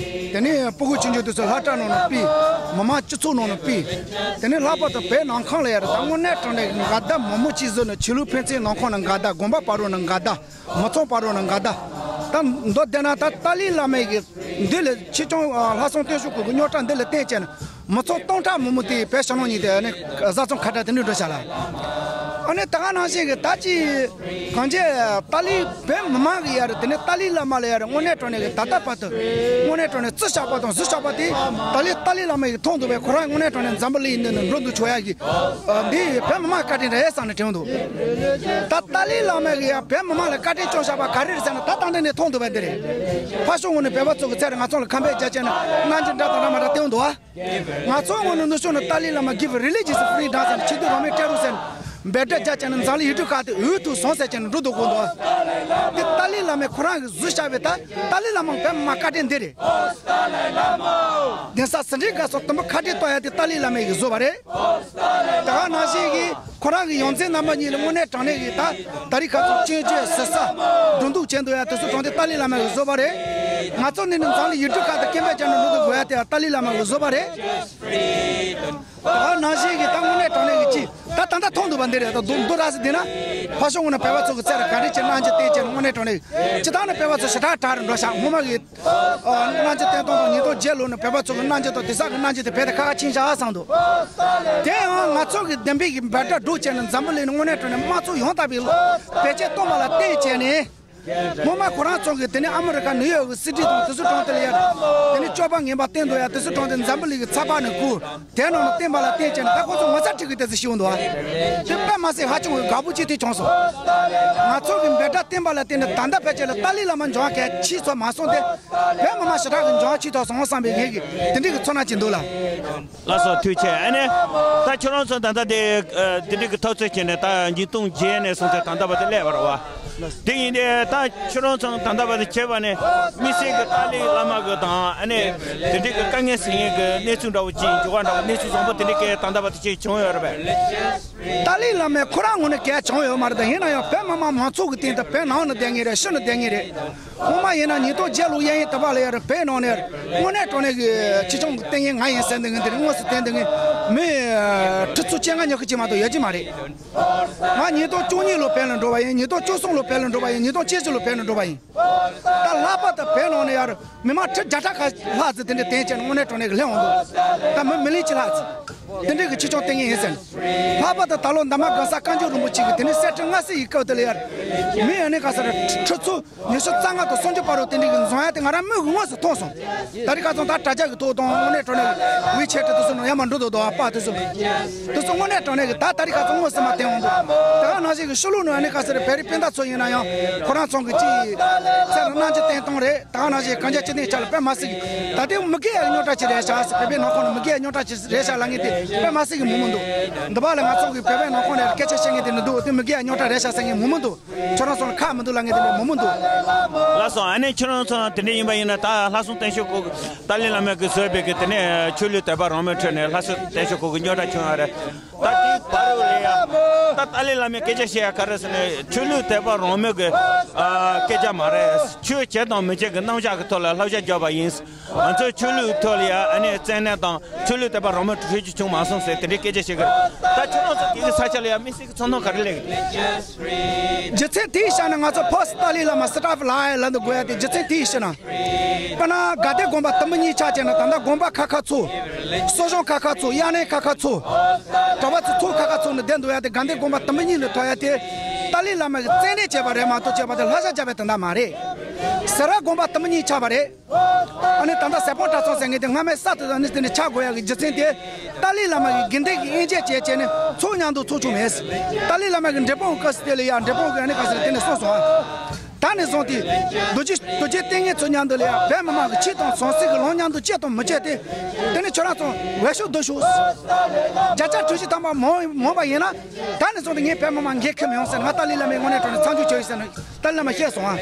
དེ་ནས་སྤུ་གུ་ཆུང་ཆུང་དེ་ཚོ་སློབ་གྲྭ་ནང་ནས་སྤེལ། མི་མང་སྤྱི་ཚོགས་ནང་ནས་སྤེལ། དེ་ནས་ལྷག་པར་དུ་བོད་ནང་ཁང་ལ་ཡ་རེད། ད་དངོས་གནས་དྲང་གནས་འགལ་ཟླ་མང་པོ་ཅིག་བཟོས་ནས། ཆོས་ལུགས་ཕན་ཚུན་ནང་ཁང་ནས་འགལ་ཟླ། དགོན་པ་བར་དུ་ནས་འགལ་ཟླ། མི་ཚང་བར་དུ་ནས་འགལ་ཟླ། ད་མདོར་བསྡུས་ན་ད་ཏཱ་ལའི་བླ་མའི་གི་འདི་ལས་ཆེ་ཆུང་ལྷག་བསམ་རྟོགས་ཞིབ་ཁུལ་གྱི་རྙོག་དྲ་འདི་ལ་བརྟེན་བྱས་ནས། མི་ཚོགས་སྟོང་ཕྲག་མང་པོ་དེ་བོད་ཕྱི་ནང་གཉིས་དེ་ནི་བཟའ་ཚང་ཁ་བྲལ་དེ་འདྲ་འགྲོ་བཞག་ལ། ཨ་ནི་ད་ག་ནང་བཞིན་གྱི་ད་ཅི་གང་ཅི་ཏཱ་ལའི་བོད་མི་མང་གི་ཡ་རེད། དེ་ནི་ཏཱ་ལའི་བླ་མ་ལ་ཡ་རེད། དངོས་གནས་དྲང་གནས་ཀྱི་ད་ལྟ་བར་དུ་དངོས་གནས་དྲང་གནས་བརྩི་བཞག་པ་དང་གཟིགས་བཞག་པ་དེ་ཏཱ་ལའི་ཏཱ་ལའི་བླ་མ་ཡིས་མཐོང་འདུག་པས། ཁོ་རང་དངོས་གནས་དྲང་གནས་འཛམ་བུ་གླིང་འདི་ནས་འགྲོ་འདུག་ཆོག་ཡ་གི་འདི་བོད་མི་མང་བཀའ་དྲིན་རེད་བསམ་ནས་དྲན་འདུག་ད་ཏཱ་ལའི་བླ་མ་གིས་ཡ་བོད་མི་མང་ལ་བཀའ་དྲིན་བསྐྱངས་བཞག་པ་ག་རེ་རེད་ཟེར་ན། ད་ད་ལྟ་ནས་མཐོང་འདུག་པ་འདི་རེད། ཕར་ཕྱོགས་ངོས་ནས་བོད་པ་ཚོ་གི་ཚེ་རིང་ང་ཚོ་ལ་ཁ་འབད་རྒྱག་བྱས་ནས་གནང་རྒྱུ་འདྲ་དང་འདྲ་མ་འདྲ་སྟོན་འདུག་ཨ། ང་ཚོ་ངོས་ནས་ནུབ་ཕྱོགས་ནས་ཏཱ་ལའི་བླ་མ་give religious freedom ཟེར་ནས་ཆོས་དད་རང་མོས་སྤྲད་རོགས་ཟེར་ནས་འབོད་སྒྲ་རྒྱག་བྱས་ནས་འཛམ་གླིང་ཡུལ་གྲུ་ཁག་དེ་འོས་ཐུག་སོང་ཟེར་བྱས་ནས་འགྲོ་འདུག་གོ་འདུག་དེ་ཏཱ་ལའི་བླ་མས་ཁོ་རང་གིས་བཟོས་བཞག་པའི་ད་ཏཱ་ལའི་བླ་མ་བོད་མི་མང་བཀའ་དྲིན་འདི་རེད། གདན་ས་ཟིན་བྲིས་སྒང་སོགས་དུམ་བུ་ཁ་བྲལ་གཏོང་ཡ་དེ་ཏཱ་ལའི་བླ་མས་གིས་བཟོས་པ་རེད། ད་ག་ནང་བཞིན་གྱི་ཁོ་རང་གི་ཡོངས་འཛིན་རྣམ་པ་གཉིས་ལ་དངོས་གནས་དྲང་གནས་ཀྱི་ད་ད་རིང་ཁ་སང་སྐྱོན་བརྗོད་ཟེར་ས་འགྲོ་འདུག་བྱས་འདུག་ཡ་དེ་ཚོ་དྲང་བདེན་ཏཱ་ལའི་བླ་མ་གིས་བཟོས་པ་རེད། ང་ཚོ་ནི་ནི་འཛམ་གླིང་ཡུལ་གྲུ་ཁག་ཏུ་སྐད་འབོད་རྒྱག་ནས་འགྲོ་འདུག་དགོས་ཡ་དེ་ཡང་ཏཱ་ལའི་བླ་མ་གིས་བཟོས་པ་རེད། ད་ནང་བཞིན་གྱི་ད་དངོས་གནས་དྲང་གནས་ཀྱི་ཅི་ད་ད་ལྟ་མཐོང་འདུག་པ་འདི་རེད། ད་མདོར་མདོར་ར་ཟེར་བསྡད་ན་ཕར་ཕྱོགས་ངོས་ནས་བོད་པ་ཚོ་གི་རྩ་ལ་ག་འདྲ་ཅིག་གནང་རྒྱུ་བསྟན་བྱས་ནས་དངོས་གནས་དྲང་གནས་སྤྱི་བཏང་ནས་བོད་པ་ཚོ་ཞེ་དྲག་དྲག་རུ་འགྲོ་ཤག་སྔོན་མ་གི་ཨ་གནང་རྒྱུ་བསྟན་སྟངས་དང་ཉིས་སྟོང་བརྒྱད་ལོ་ནས་བོད་པ་ཚོ་གི་གནང་རྒྱུ་དང་དེང་སང་གི་གནང་རྒྱུ་དེ་བས་ད་ཁ་ཁ་ཕྱིན་བཞག་བསམ་འདུག་དེ་ཡང་ང་ཚོ་གི་བདེན་པའི་གི་འབོད་སྒྲ་སྒྲོག་བྱས་ནས་འཛམ་བུ་གླིང་ནས་དངོས་གནས་དྲང་གནས་དམངས་གཙོ་ཡང་དག་པའི་བེད་སྤྱོད་གཏོང་བ་ལ་བརྟེན་བྱས་ནས། སྔོན་མ་ཁོ་རང་ཚོ་གིས་དེ་ནས་ཨ་མི་རི་ཀ་ནིའུ་ཡོག་གི་སི་ཊི་དང་དེ་ཚོ་གྲོང་དེ་ལ་ཡར་དེ་ནས་སྤྱོད་པ་ངན་པ་བསྟན་འདུག་ཡ། དེ་ཚོ་གྲོང་དེ་འཛམ་བུ་གླིང་གི་ཚགས་པར་ནས་བསྐུར། དེ་ནང་ལ་བསྟན་པ་ལ་བརྟེན་བྱས་ནས་ད་ཁོ་ཚོ་ངོ་ཚ་ཁྲིག་གི་དེ་ཚོ་ཤི་འོང་འདུག་ཨ། དེ་དཔེ་མ་སྲིད་ཧ་ཅང་གི་དགའ་པོ་ཅིག་དེ་བྱུང་སོང་། ང་ཚོ་གི་འབོད་སྒྲ་བསྟན་པ་ལ་བརྟེན་ནས་ད་ལྟ་ཕལ་ཆེར་ལ་ཏཱ་ལའི་བླ་མ་འབྱུང་བ་གལ་ཆེ་ཚོ་མ་སོང་སྟེ། བོད་མི་མང་ཞེ་དྲག་གི་འབྱུང་བ་ཆེ་ཐག་སོང་བསམ་པའི་ངེད་ཀྱི་དེ་འདྲའི་གི་ཚོར་སྣང་ཅིག་འདུག་ལ། ལགས་སོ། ཐུགས་རྗེ་ཆེ། ཨ་ནི་ད་ཁྱོད་རང་ཚོ་ད་ལྟ་དེ་ཨ་དེ་འདྲའི་གི་འཐབ་རྩོད་བྱས་ནས་ད་ཉིས་སྟོང་བརྒྱད་ནས་བཟུང་སྟེ་ད་ལྟ་བར་དུ་སླེབས་པ་རེད་བ། དེ་ཡིན་དེ་ད་ཁྱོད་རང་ཚོ་ད་ལྟ་བར་དུ་བྱས་པ་ནས་དམིགས་བསལ་གྱི་ཏཱ་ལའི་བླ་མ་གི་དང་ཨ་ནི་དེ་འདྲའི་གི་དཀའ་ངལ་སེལ་མཁན་གྱི་གནས་ཚུལ་འདྲ་བོ་ཅིག་འགྱུར་བ་འདྲ་བོ་གནས་ཚུལ་བཟང་པོ་དེ་འདྲའི་གི་ད་ལྟ་བར་དུ་ཅིག་བྱུང་ཡོད་རེད་པས། ཏཱ་ལའི་བླ་མས་ཁོ་རང་ངོས་ནས་གལ་བྱུང་ཡོད་མ་རེད། ད་ཡིན་ན་ཡང་བོད་མི་མང་མང་ཚོགས་ཀྱི་སྟེང་དུ་བོད་ནང་ནས་བསྡད་མཁན་རེད། ཕྱི་ནས་བསྡད་མཁན་རེད། སྔོན་མ་ཡིན་ན་ཉིས་སྟོང་བརྒྱད་ལོ་གཡས་གཡོན་དུ་བ་ལ་ཡར་བོད་ནང་ནས་དངོས་གནས་དྲང་གནས་ཀྱི་ཕྱི་སྐྱོང་གི་ལྟས་ངན་ང་ཡིན་ཟེར་འདི་ངན་དེ་རིང་དངོས་སུ་བསྟན་འདི་ངན་མི་ཁྲི་ཚོ་བཅོ་ལྔ་ཉི་ཤུ་ཅིག་མ་གཏོགས་ཡོད་ཀྱི་མ་རེད། ང་ཉིས་སྟོང་བཅུ་གཉིས་ལོ་བོད་ལ་འགྲོ་བ་ཡིན། ཉིས་སྟོང་བཅུ་གསུམ་ལོ་བོད་ལ་འགྲོ་བ་ཡིན། ཉིས་སྟོང་བཅུ་བཞི་ལོ་བོད་ལ་འགྲོ་བ་ཡིན། ད་ལྷག་པར་དུ་བོད་ནང་ནས་ཡར་མི་མང་ཁྲི་བརྒྱ་ཕྲག་ཁ་ལྷག་ཙམ་དེ་འདྲ་བསྟན་བྱས་ནས་དངོས་གནས་དྲང་གནས་ཀྱི་སླེབས་འོང་འདུག་ད་མི་མི་ལི་ཅི་ལྷག་ཙམ་དེ་འདྲའི་གི་ཕྱི་སྐྱོང་ལྟས་ངན་ཡིན་ཟེར་ནས། ལྷག་པར་དུ་ད་ལོ་འདབ་མ་སྒང་ས་བཀའ་འགྱུར་རིན་པོ་ཆེ་གི་དེ་ནས་གསེར་ཁྲི་ལྔ་སྲིད་ཡི་སྐབས་དེ་ལ་ཡར་མི་ཨ་ནི་ག་ས་ར་ཁྲི་ཚོ་ཉི་ཤུ་རྩ་ལྔ་དང་སུམ་ཅུ་བར་དུ་དེ་འདྲའི་གི་འཛོམས་ཡ་དེ་ང་རང་མིག་གིས་དངོས་སུ་མཐོང་སོང་། ད་རེས་ཁ་སང་ད་དྲ་རྒྱ་གི་ཐོག་དང་དངོས་གནས་དྲང་གནས་ཀྱི་ཝི་ཆེ་ཊི་དེ་ཚོ་ནང་ཡར་མར་འགྲོ་འདུག་དོ་ཨ་པ་དེ་ཚོ་དེ་ཚོ་དངོས་གནས་དྲང་གནས་ཀྱི་ད་ད་རེས་ཁ་སང་དངོས་སུ་མར་བསྟན་འོང་འདུག་དེ་ག་ནང་བཞིན་གྱི་ཕྱི་ལོགས་ནང་ཨ་ནི་ག་ས་ར་བོད་རིགས་སྤུན་ཟླ་ཚོ་ཡིན་ན་ཡང་ཁོ་རང་ཚོ་གི་ཅིག་ཚེ་རིང་རྣམ་འབྱེད་བསྟན་སྟངས་རེད། ད་ག་ནང་བཞིན་གན་རྒྱ་སྤྱི་མཐུན་ཆ་ལ་དཔེ་མ་སྲིད་ཀྱི་ད་ལྟའི་མི་སྒེར་ཡ་རྙོག་དྲ་ཅིག་རེད་ཤག་ཟེར། བོད་པའི་ནང་ཁོངས་ནས་མི་སྒེར་ཡ་རྙོག་དྲ་ཅིག་རེད་ཤག་ལབ་མཁན་དེ་དཔེ་མ་སྲིད་ཀྱི་མང་མང་འདུག་འདི་པ་ལ་ང་ཚོ་གི་བོད་པའི་ནང་ཁོངས་ནས་སྐད་ཆ་བཤད་མཁན་དེ་འདྲ་འདུག་དེ་མི་སྒེར་ཡ་རྙོག་དྲ་རེད་ཤག་ཟེར་མཁན་མང་མང་འདུག་ཁྱོད་རང་ཚོ་ལ་ཁག་མི་འདུག་ལབ་མཁན་དེ་འདྲ་མང་མང་འདུག་ལགས་སོ། ཨ་ནི་ཁྱོད་རང་ཚོ་དེ་འདྲ་ཡིན་པ་ཡིན་ན་ད་ལྷ་སྲུང་བརྟན་བཞུགས་སྐོར་གྱི་ཏཱ་ལའི་བླ་མ་གིས་བཟོས་པའི་གི་དེ་ནས་ཆོས་ལུགས་དད་པ་རང་མོས་ཁྲོད་ནས་ལྷ་སྲུང་བརྟན་བཞུགས་སྐོར་གྱི་རྙོག་དྲ་བྱུང་ཡོད་རེད། ད་དེའི་བར་དུ་ལ་ཡ་ད་ཏཱ་ལའི་བླ་མས་སྐད་ཆ་བཤད་ཡ་ག་རེ་ཟེར་ན་ཆོས་ལུགས་དད་པ་རང་མོས་ཀྱི་ཨ་སྐད་ཆ་མ་རེད། ཆོས་བྱེད་དང་མི་བྱེད་ཀྱི་རྣམ་གཞག་གི་ཐོག་ལ་བསླབ་བྱ་བརྒྱབ་པ་ཡིན། ང་ཚོའི་ཆོས་ལུགས་ཐོག་ལ་ཡ་ཨ་ནི་བཙན་གནོན་དང་ཆོས་ལུགས་དད་པ་རང་མོས་ཁྲོད་ཀྱི་བྱུང་མ་སོང་ཟེར་དེ་འདྲའི་སྐད་ཆ་བཤད་ཀྱི་རེད། ད་ཁྱོད་རང་ཚོ་དེ་གི་ས་ཆ་ལ་ཡ་དམིགས་བསལ་གྱི་ཚོར་སྣང་ག་རེ་སླེབས་ཀྱི་རེད། རྒྱུ་མཚན་དེའི་ཤ་ན་ང་ཚོ་ཕོ་སི་ཏཱ་ལའི་བླ་མ་སི་ཏཱ་ཕི་ལ་ཧའེ་ལབ་འདུག་དགོས་ཡ་དེ་རྒྱུ་མཚན་དེའི་ཤ་ན། དཔེར་ན་དགའ་ལྡན་དགོན་པ་དུམ་བུ་གཉིས་ཆགས་བྱས་ན་ད་ལྟ་དགོན་པ་ཁ་ཁ་ཚོ། གསོ་སྦྱོང་ཁ་ཁ་ཚོ། དབྱར་གནས་ཁ་ཁ་ཚོ། གྲྭ་པ་ཚོ་ཚོ་ཁ་ཁ་ཚོ་ནས་བསྡད་འདུག་ཡ་དེ་དགའ་ལྡན་དགོན་པ་དུམ་བུ་གཉིས་ལ་ཐོབ་ཡ་དེ། ཏཱ་ལའི་བླ་མ་གིས་བཙན་གནོན་བྱས་པ་རེད་མ་གཏོགས་བྱས་པ་དེ་བསླབ་བྱ་བརྒྱབ་པའི་དོན་དག་མ་རེད། སེ་ར་དགོན་པ་དུམ་བུ་གཉིས་ཆགས་པ་རེད། ཨ་ནི་ད་ལྟ་ཟས་སྤུངས་གྲྭ་ཚང་ཟེར་མཁན་དེ་སྔ་མའི་ས་དེ་ཨ་ནི་དེ་ནས་ཆགས་དགོས་ཡ་གི་རྒྱུ་མཚན་དེ། ཏཱ་ལའི་བླ་མ་གིས་དགེ་འདུན་གྱི་དབྱེན་འབྱེད་བྱས་བྱས་ནས་ཚོགས་མཉམ་དུ་ཚོགས་བྱུང་མེད། ཏཱ་ལའི་བླ་མ་གིས་འབྲས་སྤུངས་སྐབས་སུ་དེ་ལ་ཡ་འབྲས་སྤུངས་གི་ཨ་ནི་ག་ཟེར་དེ་ནས་གསུངས་སོང་ཨ། ད་ནས་བཟུང་སྟེ། རྡོ་རྗེ་རྡོ་རྗེ་ལྟས་ངན་ཚོ་མཉམ་དུ་ལ་ཡ་བོད་མི་མང་གི་ཆོས་དང་ཟང་ཟིང་གི་ལམ་མཉམ་དུ་བཅད་དང་མི་བཅད་དེ། དེ་ནས་ཁྱོད་རང་ཚོ་འོས་ཤོག་བསྡུ་ཤོག་བརྒྱ་ཆ་དྲུག་ཅུ་ཐམ་པ་མང་མང་བ་ཡིན་ན། ད་ནས་བཟུང་སྟེ་ངས་བོད་མི་མང་འགན་འཁུར་མི་ཡོང་ཟེར་ནས་ང་ཏཱ་ལའི་བླ་མའི་ངོ་ནས་དྲང་ནས་མཚམས་འཇོག་བྱས་ཡོད་ཟེར་ནས་ཏཱ་ལའི་བླ་མ་བཤད་སོང་ཨ།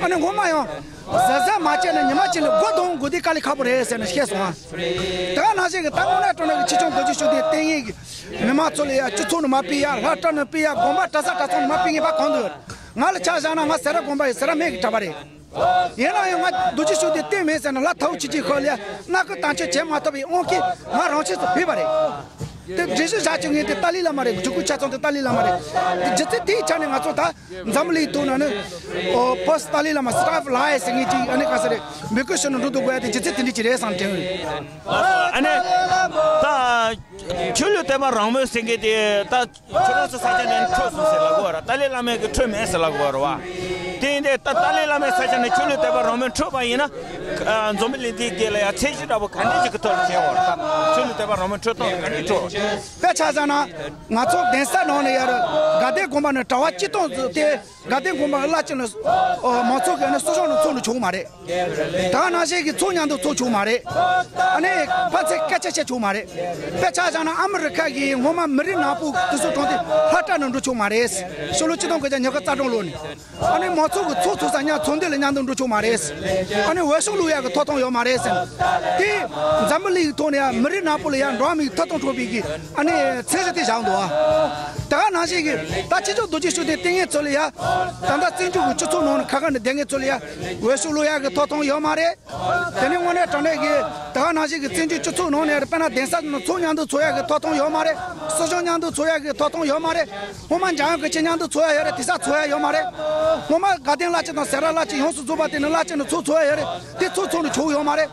ཨ་ནི་ངོ་མ་ཡང་། གཟབ་གཟབ་མ་བྱས་ན་ཉི་མ་གཅིག་ལ་སྒོ་རྡུང་དགོས་དུས་དཀའ་ལས་ཁག་པོ་རེད་ཟེར་ནས་བཤད་སོང་ཨ། དེ་ག་ནང་བཞིན་གྱི་ད་དངོས་གནས་དྲང་གནས་ཀྱི་ཆོས་སྐྱོང་རྡོ་རྗེ་ཤུགས་ལྡན་ལྟས་ངན་གྱིས་མི་མང་ཚོ་ལ་ཡ་སྤྱི་ཚོགས་ནས་མར་ཕུད་ཡ། ལྷ་བྲག་ནས་ཕུད་ཡ། དགོན་པ་གྲྭ་ས་གྲྭ་ཚང་ནས་མར་ཕུད་མཁན་ཕར་གང་དུ་ཡོད། ང་ལ་ཆ་བཞག་ན་ང་སེ་ར་དགོན་པ་ཡི་སེ་ར་སྨད་ཀྱི་གྲྭ་པ་རེད། ཡིན་ན་ཡང་ང་རྡོ་རྗེ་ཤུགས་ལྡན་ལྟོས་མེད་ཟེར་ན་ལྷ་ཐའོ་ཆོས་རྗེ་ཁོ་ལ་ཡ་མནའ་བསྐོར་དམ་བཅའ་བྱེད་མ་ཐུབ་པའི་དབང་གིས་ང་རང་ཆས་སུ་ཕུད་པ་རེད། དེ་སྒྲིག་གཞི་བཞག་བཅུག་མཁན་དེ་ཏཱ་ལའི་བླ་མ་རེད། འཇུག་སྒོ་ཆ་ཚང་དེ་ཏཱ་ལའི་བླ་མ་རེད། དེ་རྒྱུ་མཚན་དེའི་ཆ་ནས་ང་ཚོ་ད་འཛམ་བུ་གླིང་ཐོག་ན་ནི་ཨོ་ཕོ་སི་ཏཱ་ལའི་བླ་མ་སི་ཏཱ་ཕི་ལ་ཧའེ་ཟེར་མཁན་ཅིག་ཨ་ནི་ག་ས་རེད། འབོད་སྐུལ་ཞུ་ནས་འགྲོ་འདུག་དགོས་ཡ་དེ་རྒྱུ་མཚན་དེ་འདྲ་ཅིག་རེད་བསམ་དྲན། ཨ་ནི་ད་ཆོས་ལུགས་དད་པ་རང་མོས་ཟེར་མཁན་དེ་ད་ཁྱོད་རང་ཚོ་ས་ཆ་ནས་འཕྲོད་སོང་ཟེར་ལབ་དགོས་ར། ཏཱ་ལའི་བླ་མས་གི་འཕྲོད་མེད་ཟེར་ལབ་དགོས་ར་བ། དེ་ཡིན་དེ་ད་ཏཱ་ལའི་བླ་མའི་ས་ཆ་ནས་ཆོས་ལུགས་དད་པ་རང་མོས་འཕྲོད་པ་ཡིན་ན། ཨ་འཛམ་བུ་གླིང་འདིའི་སྒེར་ལ་ཡང་ཚད་གཞི་འདྲ་པོ་ག་འདྲ་ཞིག་གི་ཐོག་ལ་བྱས་འོ་ར། ད་ཆོས་ལུགས་དད་པ་རང་མོས་འཕྲོད་སྟངས་ག་འདྲ་འཕྲོད། དཔེ་ཆ་བཞག་ན། ང་ཚོ་གདན་ས་ནང་ནས་ཡར་དགའ་ལྡན་དགོན་པ་ནས་གྲྭ་པ་སྤྱི་གཏོང་བཟོས་ཏེ། དགའ་ལྡན་དགོན་པ་བླ་སྤྱི་ནས་ཨོ་མང་ཚོགས་ཀྱི་ནས་གསོ་སྦྱོང་ནས་ཚོགས་ནས་བྱུང་མ་རེད། ད་ནང་བཞིན་གྱི་ཚོགས་མཉམ་དུ་ཚོགས་བྱུང་མ་རེད། ཨ་ནི་ཕན་ཚུན་སྐད་ཆ་བཤད་བྱུང་མ་རེད། དཔེ་ཆ་བཞག་ན་ཨ་མི་རི་ཁ་གི་སྔོན་མ་མི་རིགས་ནག་པོ་དེ་ཚོ་གྲོངས་ཏེ་ལྷ་བྲག་ནས་འགྲོ་བྱུང་མ་རེད། ཕྱི་ལོ་ཆིག་སྟོང་དགུ་བརྒྱ་ཉི་ཤུ་རྩ་གྲངས་ལོ་ནས། ཨ་ནི་མང་ཚོགས་ཀྱི་ཚོགས་ཚོགས་ས་མཉམ་ཚོགས་འདུ་ལ་མཉམ་དུ་འགྲོ་ཆོག་མ་རེད། ཨ་ནི་འོས་ཤོག་བླུག་ཡག་གི་ཐོབ་ཐང་ཡོད་མ་རེད་ཟེར། དེ་འཛམ་བུ་གླིང་གི་ཐོག་ནས་ཡང་མི་རིགས་ནག་པོ་ལ་ཡང་འགྲོ་བ་མིའི་ཐོབ་ཐང་སྤྲོད་པའི་གི་ཨ་ནི་ཚད་གཞི་དེ་བཞག་འདུག་ཨ། དེ་ག་ནང་བཞིན་གྱི་ད་ཕྱི་ཕྱོགས་རྡོ་རྗེ་ཤུགས་ལྡན་ལྟས་ངན་ཚོ་ལ་ཡང་ད་ལྟ་བཙན་བྱོལ་གྱི་སྤྱི་ཚོགས་ནང་ནས་ཁ་ཁ་ནས་བསྡད་མཁན་ཚོ་ལ་ཡང་འོས་ཤོག་བླུག་ཡག་གི་ཐོབ་ཐང་ཡོད་མ་རེད། དེ་ནི་དངོས་གནས་དྲང་གནས་ཀྱི་དེ་ག་ནང་བཞིན་གྱི་བཙན་བྱོལ་སྤྱི་ཚོགས་ནང་ནས་དཔེར་ན་གདན་ས་ནང་ཚོགས་མཉམ་དུ་ཚོགས་ཡག་གི་ཐོབ་ཐང་ཡོད་མ་རེད། གསོ་སྦྱོང་མཉམ་དུ་ཚོགས་ཡག་གི་ཐོབ་ཐང་ཡོད་མ་རེད། སྔོན་མ་འཇམ་དབྱངས་སྐུ་ཕྲེང་མཉམ་དུ་ཚོགས་ཡག་ཡོད་རེད། དེང་སང་ཚོགས་ཡག་ཡོད་མ་རེད། སྔོན་མ་དགའ་ལྡན་བླ་སྤྱི་དང་སེ་ར་བླ་སྤྱི་ཡོངས་སུ་རྫོགས་པ་དེ་ནི་བླ་སྤྱི་ནས་ཚོགས་ཚོགས་ཡག་ཡོད་རེད། དེ་ཚོགས་ཚོགས་ནས་ཆོག་ཡོད་མ་རེད།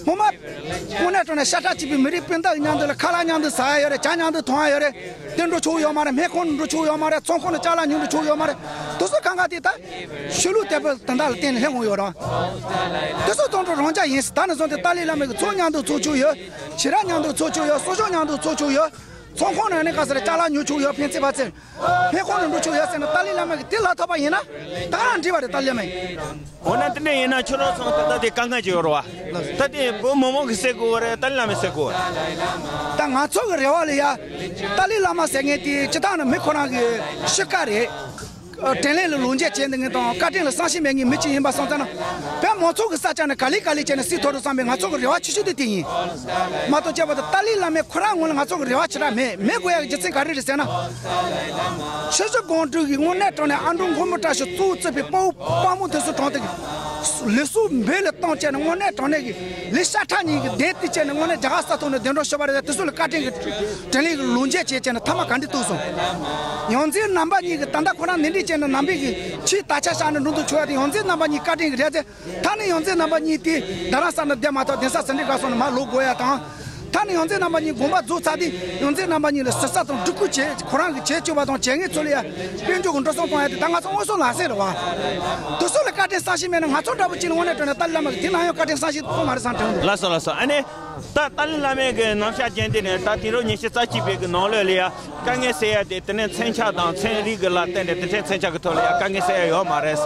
ངོ་མ་དངོས་གནས་དྲང་གནས་ཤ་ཁྲག་གཅིག་པའི་མི་རིགས་སྤུན་ཟླ་གི་མཉམ་དུ་ལ་ཁ་ལག་མཉམ་དུ་ཟ་ཡ་ཡོད་རེད། ཇ་མཉམ་དུ་འཐུང་ཡ་ཡོད་རེད། དེ་འགྲོ་ཆོག་ཡོད་མ་རེད། སྨན་ཁང་ནང་འགྲོ་ཆོག་ཡོད་མ་རེད། ཚོང་ཁང་ནང་ཅ་ལག་ཉོ་འགྲོ་ཆོག་ཡོད་མ་རེད། དེ་ཚོ་གང་ག་དེ་ད་ཆོས་ལུགས་དད་པ་དེ་འདྲ་ལ་བརྟེན་ནས་སླེབས་འོང་ཡོད་རེད། དེ་ཚོ་དང་དུ་རང་འཇགས་ཡིན། ད་ནས་བཟུང་སྟེ་ཏཱ་ལའི་བླ་མའི་གི་ཚོགས་མཉམ་དུ་ཚོགས་ཆོག་ཡོད། ཕྱི་ར་མཉམ་དུ་ཚོགས་ཆོག་ཡོད། གསོ་སྦྱོང་མཉམ་དུ་ཚོགས་ཆོག་ཡོད། ཚོང་ཁང་ནང་ནས་ག་ས་རེ་ཅ་ལག་ཉོ་ཆོག་ཡོད། ཕན་ཚུན་ཕར་ཚུར། སྨན་ཁང་ནང་འགྲོ་ཆོག་ཡོད་ཟེར་ན་ཏཱ་ལའི་བླ་མ་གིས་དེ་ལབ་ཐུབ་པ་ཡིན་ན་ད་ག་རང་འགྲིག་པ་རེད། ཏཱ་ལའི་བླ་མ་ཡིན། འོ་ན་དེ་འདྲ་ཡིན་ན་ཁྱོད་རང་ཚོ་ད་ལྟ་དེ་དཀའ་ངལ་ཅིག་ཡོད་རེད་བ། ད་དེ་བོད་མི་མང་གིས་སེལ་དགོས་པ་རེད། ཏཱ་ལའི་བླ་མས་སེལ་དགོས་པ་རེད། ད་ང་ཚོ་གི་རེ་བ་ལ་ཡ། ཏཱ་ལའི་བླ་མ་ཟེར་མཁན་དེ་སྤྱིར་བཏང་ནི་མི་ཁོ་རང་གི་གཤིས་ཀ་རེད། དྲིན་ལན་ལ་ལོག་འཇལ་བྱེད་འདི་ངེས་དང་བཀའ་དྲིན་ལ་བསམ་ཤེས་མེད་མཁན་མི་གཅིག་ཡིན་པ་སོང་ཙང་ན། བོད་མང་ཚོགས་ཀྱི་ས་ཆ་ནས་ག་ལེ་ག་ལེ་བྱས་ནས་སྲིད་ཐོག་ཏུ་བསམ་པའི་ང་ཚོ་གི་རེ་བ་ཆེ་ཤོས་དེ་དེ་ཡིན། མ་གཏོགས་བྱས་པ་དེ་ཏཱ་ལའི་བླ་མའི་ཁོ་རང་ངོས་ལ་ང་ཚོ་གི་རེ་བ་ཆེ་དྲགས་མེད། མེད་དགོས་ཡག་གི་རྒྱུ་མཚན་ག་རེ་རེད་ཟེར་ན། ཆུ་བཞི་སྒང་དྲུག་གི་དངོས་གནས་དྲང་གནས་ཨ་འབྲུག་མགོན་པོ་བཀྲ་ཤིས་གཙོ་བོ་བརྩིས་པའི་དཔའ་བོ་དཔའ་མོ་དེ་ཚོ་དྲངས་ཏེ། ལུས་སྲོག་འབུལ་ལ་བཏང་བྱས་ནས་དངོས་གནས་དྲང་གནས་ཀྱི་ལས་ཤ་ཁྲག་གཉིས་ཀྱི་གདན་དེ་བྱས་ནས་དངོས་གནས་རྒྱ་གར་ས་ཐོག་ནས་གདན་དྲངས་ཞུས་པ་རེད། དེ་ཚོ་ལ་བཀའ་དྲིན་གྱི་དྲིན་ལན་གྱི་ལོག་འཇལ་བྱས་བྱས་ནས་ཐ་མ་ག་འདྲ་ཐུག་སོང་། ཡོངས་འཛིན་རྣམ་པ་གཉིས་ཀྱིས་ད་ལྟ་ཁོ་རང་འདི་འདྲ་བྱས་ནས་ནང་པའི་གི་ཆོས་དར་ཆ་བཞག་ནས་འགྲོ་འདུག་ཆོག་ཡ་དེ་ཡོངས་འཛིན་རྣམ་པ་གཉིས་བཀའ་དྲིན་གྱི་རེད་ཟེར། ད་ནི་ཡོངས་འཛིན་རྣམ་པ་གཉིས་དེ་རྡ་རམ་ས་ལ་བསྡད་མ་ཐག་གདན་ས་ཟིན་བྲིས་སྒང་སོང་ནས་མར་ལོག་དགོས་ཡ་དང་། ད་ནི་ཡོངས་འཛིན་རྣམ་པ་གཉིས་དགོངས་པ་རྫོགས་ཚར་དུས་ཡོངས་འཛིན་རྣམ་པ་གཉིས་ལ་ཟུར་ཟ་དང་སྒྲིག་བཀོད་བྱེད། ཁོ་རང་གིས་བྱེད་བཅུག་པ་དང་བྱེད་མཁན་ཚོ་ལ་ཡ་དཔལ་འབྱོར་གྱི་འགྲོ་སོང་གཏོང་ཡ་དེ་ད་ང་ཚོ་དངོས་སུ་ལག་སེ་རེད་བ། དེ་ཚོ་ལ་བཀའ་དྲིན་བསམ་ཤེས་མེད་ན་ང་ཚོ་འདྲ་པོ་གཅིག་ལ་དངོས་གནས་དྲང་གནས་ཏཱ་ལའི་བླ་མ་གིས་དེ་ནང་ཡང་བཀའ་དྲིན་བསམ་ཤེས་ཐུབ་མ་རེད་བསམ་དྲན། ལགས་སོ་ལགས་སོ། ཨ་ནི། ད་ཏཱ་ལའི་བླ་མའི་གི་རྣམ་གཞག་ཅན་དེ་ནས་ད་དུས་རབས་ཉི་ཤུ་རྩ་གཅིག་པའི་གི་ནང་ལོགས་ལ་ཡ་དཀའ་ངལ་སེལ་ཡ་དེ་དེ་ནས་མཚོན་ཆ་དང་ཚན་རིག་གི་ལ་བརྟེན་ནས་དེ་འདྲའི་མཚོན་ཆ་གི་ཐོག་ལ་ཡ་དཀའ་ངལ་སེལ་ཡ་ཡོད་མ་རེད།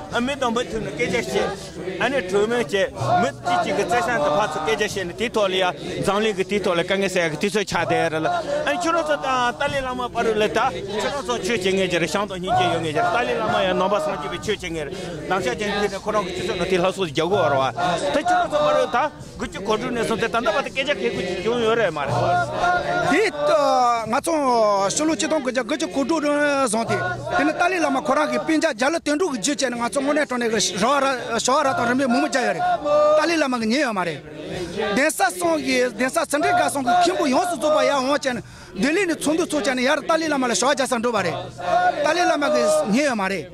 ཨ་མི་དང་མི་མཐུན་ནས་སྐད་ཆ་བཤད། ཨ་ནི་གྲོས་མོལ་བྱས། མི་གཅིག་གཅིག་གི་བརྩེ་སེམས་དང་ཕར་ཚུར་སྐད་ཆ་བཤད་ནས་དེའི་ཐོག་ལ་ཡ་འཛམ་གླིང་གི་དེའི་ཐོག་ལ་དཀའ་ངལ་སེལ་ཡ་གི་དུས་ཚོད་ཆགས་བསྡད་ཡ་རེད་ལ། ཨ་ནི་ཁྱོད་རང་ཚོ་དང་ཏཱ་ལའི་བླ་མ་བར་ལ་ད་ཁྱོད་རང་ཚོ་ཆོས་བྱེད་མཁན་ཅིག་རེད། བྱམས་དང་སྙིང་རྗེ་ཡོད་མཁན་ཅིག་རེད། ཏཱ་ལའི་བླ་མ་ཡང་ནང་པ་སངས་རྒྱས་པའི་ཆོས་བྱེད་མཁན་རེད། རྣམ་གཞག་ཅན་དེ་ནས་ཁོ་རང་གི་སྤྱི་ཚོགས་ནང་དེ་ལྷ་གསོལ་རྒྱག་དགོས་རེད་བ། ད་ཁྱོད་རང་ཚོ་བར་ལ་ད། དགུ་བཅུ་གོ་དྲུག་ནས་བཟུང་སྟེ་ད་ལྟ་བར་དུ་སྐད་ཆ་གལ་ཁུ་ཅིག་བྱུང་ཡོད་རེད་མ་རེད། དེ་ལྟ་ང་ཚོ་ཕྱི་ལོ་ཆིག་སྟོང་དགུ་བརྒྱ་དགུ་བཅུ་གོ་དྲུག་ནས་བཟུང་སྟེ་དེ་ནི་ཏཱ་ལའི་བླ་མ་ཁོ་རང་གི་སྤུན་ཀྱག་རྒྱ་ལོ་དོན་གྲུབ་ཀྱི་རྒྱུད་བྱས་ནས་ང་ཚོ་དངོས་གནས་དྲང་གནས་ཀྱི་ཞོ་བ་ར་ཞོ་བ་ར་དང་རིམ་པས་མང་པོ་བརྒྱབ་ཡོད་རེད། ཏཱ་ལའི་བླ་མ་གིས་ཉན་ཡོད་མ་རེད། གདན་ས་གསུམ་གྱི་གདན་ས་ཟིན་བྲིས་སྒང་གསུམ་གྱི་མཁན་པོ་ཡོངས་སུ་རྫོགས་པ་ཡར་འོང་བྱས་ནས་ལྡི་ལི་ནས་ཚོགས་འདུ་ཚོགས་བྱས་ནས་ཡར་ཏཱ་ལའི་བླ་མ་ལ་ཞོ་བ་རྒྱག་སར་འགྲོ་བ་རེད། ཏཱ་ལའི་བླ་མ་གིས་ཉན་ཡོད་མ་རེད།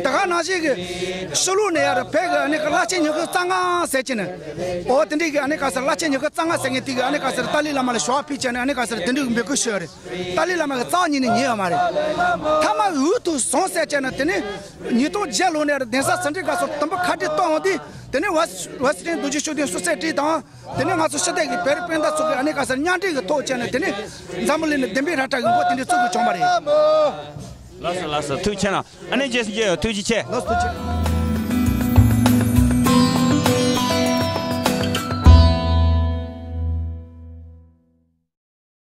ད་ག་ནང་བཞིན་གྱི་ཕྱི་ལོགས་ནས་ཡར་བོད་ཀྱི་ཨ་ནི་གི་བླ་ཆེན་ཉི་ཤུ་རྩ་ལྔ་ཟེར་གྱི་ནི། འོ་དེ་འདྲའི་གི་ཨ་ནི་ག་ཟེར་བླ་ཆེན་ཉི་ཤུ་རྩ་ལྔ་ཟེར་མཁན་དེ་གི་ཨ་ནི་ག་ཟེར་ཏཱ་ལའི་བླ་མ་ལ་ཞོ་བ་ཕུལ་བྱས་ནས་ཨ་ནི་ག་ཟེར་དེ་འདྲའི་གི་འབོད་སྐུལ་ཞུས་ཡོད་རེད། ཏཱ་ལའི་བླ་མ་གིས་རྩ་བ་ཉིད་ནས་ཉན་ཡོད་མ་རེད། མཐའ་མ་འུ་ཐུག་སོང་ཟེར་བྱས་ན་དེ་ནི་ཉིས་སྟོང་བརྒྱད་ལོ་ནས་གདན་ས་ཟིན་བྲིས་སྒང་སོ་དུམ་བུ་ཁ་བྲལ་གཏོང་འོང་དུས་དེ་ནི་ཝེ་སི་ཝེ་སི་ཊན་རྡོ་རྗེ་ཤུགས་ལྡན་གསོལ་ཚིགས་བྲིས་དང་། དེ་ནས་ང་ཚོ་ཕྱི་རྒྱལ་གྱི་བོད་རིགས་སྤུན་ཟླ་ཚོ་གིས་ཨ་ནི་ག་ཟེར་མཉམ་འབྲེལ་གྱི་ཐོག་བྱས་ནས་དེ་ནས་འཛམ་བུ་གླིང་ནས་བདེན་པའི་ར་ཏྲ་གི་མགོ་དེ་འདྲས་བཙུགས་དགོས་བྱུང་བ་རེད། ལགས་སོ་ལགས་སོ། ཐུགས་རྗེ་ཆེ་གནང་། ཨ་ནི་རྗེས་སུ་མཇལ་ཡོང་། ཐུགས་རྗེ་ཆེ། ལགས་སོ། ཐུགས་རྗེ་ཆེ།